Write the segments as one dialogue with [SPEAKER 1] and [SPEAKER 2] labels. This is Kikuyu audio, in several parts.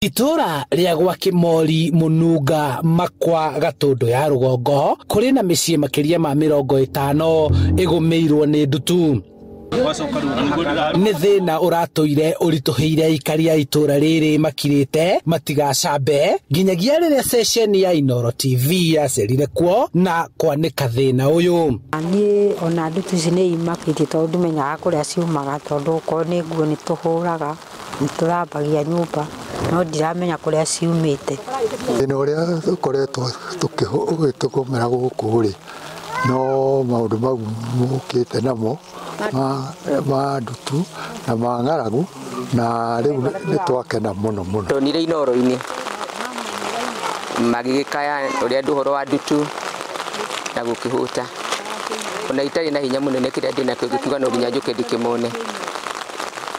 [SPEAKER 1] Itũra rĩa gwa Kĩmori Mũnunga Makwa Gatũndũ ya rũgongo kũrĩ na mĩciĩ makĩria ma 50 ĩgũmĩirwo nĩ ndutu. Nĩ thĩna ũratũire ũritũhĩire aikari a itũra rĩrĩ makirĩte matigacambe nginyagia rĩrĩa ceceni ya Inooro TV yacerire kuo na kwanĩka thĩna ũyũ.
[SPEAKER 2] Niĩ ona ndutu ici nĩ imakĩtie tondũ ndimenyaga kũrĩa ciumaga tondũ okorwo nĩ nguo nĩ tũhũraga nĩ tũthambagia nyũmba no ndiramenya kũrĩa ciumĩte.
[SPEAKER 3] Thĩna ũrĩa tũkoretwo tũkĩgũmĩra gũkũ rĩ no maũndũ mau mũkĩte namo ma ndutu na ma ng'aragu na rĩu nĩ twakena mũno mũno.
[SPEAKER 4] Ndonire Inooro-inĩ magĩgĩkaya ũrĩa andũ ũhoro wa ndutu na gũkĩhũta ona itarĩ na hinya mũnene kĩrĩa ndĩnakĩo ngĩkiuga no nginya njũke ndĩkĩmone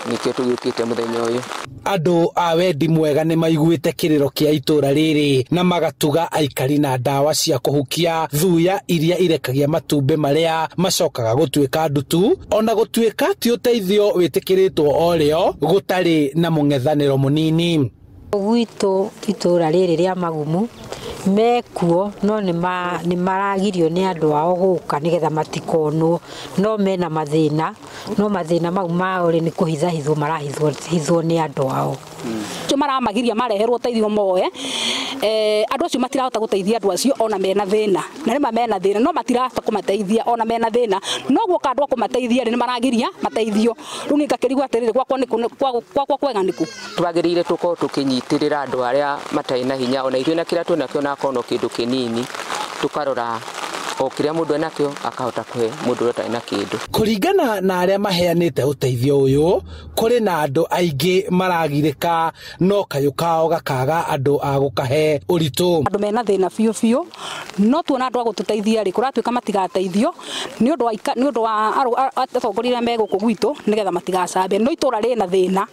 [SPEAKER 4] nĩkĩo tũgĩũkĩte mũthenya ũyũ.
[SPEAKER 1] Andũ a wendi mwega nĩ maiguĩte kĩrĩro kĩa itũra rĩrĩ na magatuga aikari na ndawa cia kũhukia thuya iria irekagia matumbĩ marĩa macokaga gũtuĩka ndutu ona gũtuĩka ti ũteithio wĩtĩkĩrĩtwo o rĩo gũtarĩ na mũng'ethanĩro mũnini.
[SPEAKER 2] Gwitũ itũra rĩrĩ rĩa Magumu mekuo no nĩ maragirio nĩ andũ ao gũka nĩgetha matikonwo no mena mathĩna no mathĩna mau mao rĩ nĩ kũhithahithwo marahithwo nĩ andũ ao.
[SPEAKER 5] Acio maramagiria mareherwo ũteithio moe andũ acio matirahota gũteithia andũ acio ona mena thĩna na nĩma mena thĩna no matirahota kũmateithia ona mena thĩna no guoka andũ a kũmateithia rĩ nĩ maragiria mateithio rĩu niĩ ngakĩrigwo atĩrĩrĩ gwakwa nĩkũ gwakwa kwega nĩkũ.
[SPEAKER 4] Twagĩrĩire tũkorwo tũkĩnyitĩrĩra andũ arĩa matarĩ na hinya ona ithuĩ na kĩrĩa twĩnakĩo na akorwo no kĩndũ kĩnini tũkarora o kĩrĩa mũndũ enakĩo akahota kũhe mũndũ ũrĩa ũtarĩ na kĩndũ.
[SPEAKER 1] Kũringana na arĩa maheanĩte ũteithio ũyũ kũrĩ na andũ aingĩ maragirĩka no kayũ kao gakaga andũ a gũkahe ũritũ.
[SPEAKER 5] Andũ mena thĩna biũ biũ no tuona andũ a gũtũteithia rĩ kũratuĩka matigateithio nĩ ũndũ wa atongoria arĩa me gũkũ gwitũ nĩgetha matigacambe no itũra rĩna thĩna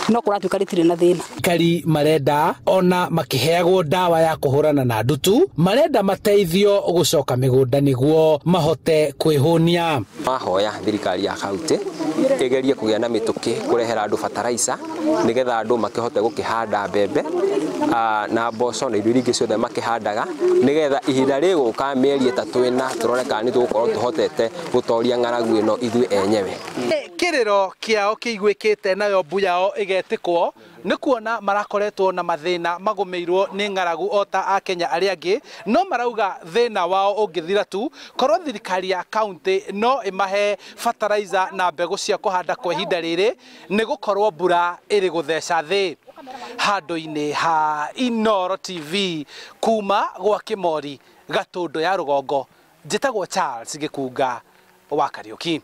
[SPEAKER 5] no kũratuĩka rĩtirĩ na thĩna.
[SPEAKER 1] Aikari marenda ona makĩheagwo ndawa ya kũhũrana na ndutu marenda mateithio gũcoka mĩgũnda nĩguo mahote kwĩhũnia.
[SPEAKER 6] Mahoya thirikari ya kaunti ĩgerie kũgĩa na mĩtũkĩ kũrehera andũ bataraica nĩgetha andũ makĩhote gũkĩhanda mbembe na mboco na indo iria ingĩ ciothe makĩhandaga nĩgetha ihinda rĩgũka mĩeri 3 4 tũrore kana nĩ tũgũkorwo tũhotete gũtoria ng'aragu ĩno ithuĩ enyewe.
[SPEAKER 1] Kĩrĩro kĩao kĩiguĩkĩte nayo mbu yao ĩgetĩkwo nĩ kuona marakoretwo na mathĩna magũmĩirwo nĩ ng'aragu o ta Akenya arĩa angĩ no marauga thĩna wao ũngĩthira tu korwo thirikari ya kaunti no ĩmahe fertilizer na mbegũ cia kũhanda kwa ihinda rĩrĩ nĩ gũkorwo mbura ĩrĩ gũtheca thĩ. Handũ-inĩ ha Inooro TV kuma gwa Kĩmori Gatũndũ ya rũgongo njĩtagwo Charles Gĩkunga wa Kariũki.